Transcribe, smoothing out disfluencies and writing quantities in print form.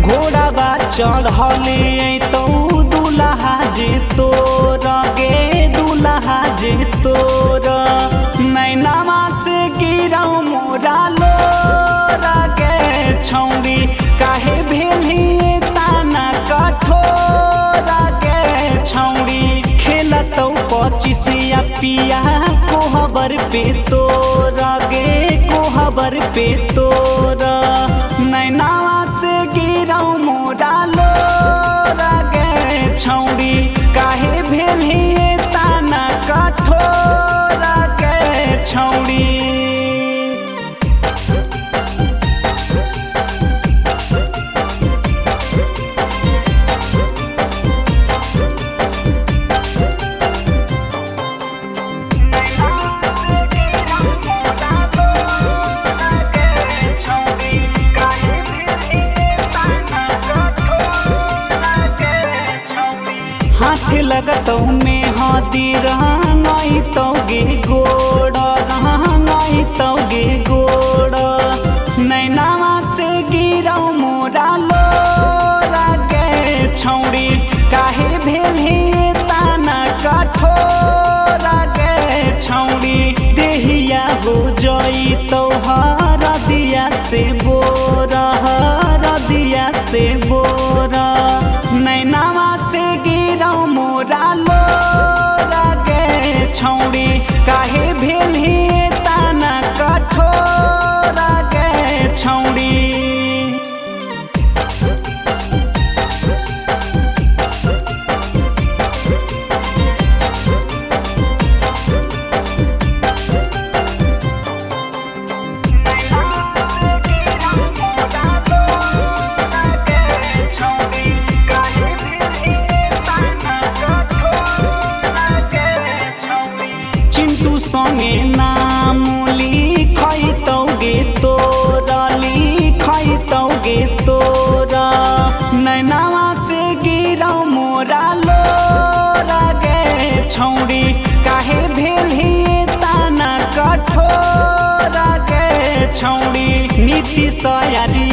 घोड़ाबा चढ़ले तो दुल्हा जे तोर गे दुल्हा जे तोर नैनामा से गिरौ मोरा लोर गे छौड़ी काहे भेली ताना कठोर गे छौड़ी खेलतौ पचिसिया पिया कोहबर पे तोर गे कोहबर पे तोर नैनावा से गिरौ मोरा लोर गे छौड़ी काहे भेली ताना कठोर गे छौड़ी। हाथ लगतौ में हाथी रहंगाई तो गे गोड़ रहंगाई तो गे गोड़ नैनावा से गिरौ मोरा लोर गे छौड़ी काहे भेली ताना कठोर गे छौड़ी देहिया हो जई तो हर दिया से बोर हर दिया से बोर नैनावा से गिरौ मोरा लोर गे छौड़ी काहे भेली ताना कठोर गे छौड़ी। चिंटू संगे नाम लिखैतौ गे तोर लिखैतौ गे तोर नैनावा से गिरौ मोरा लोर गे छौड़ी काहे भेली ताना कठोर गे छौड़ी नीतीश यारी।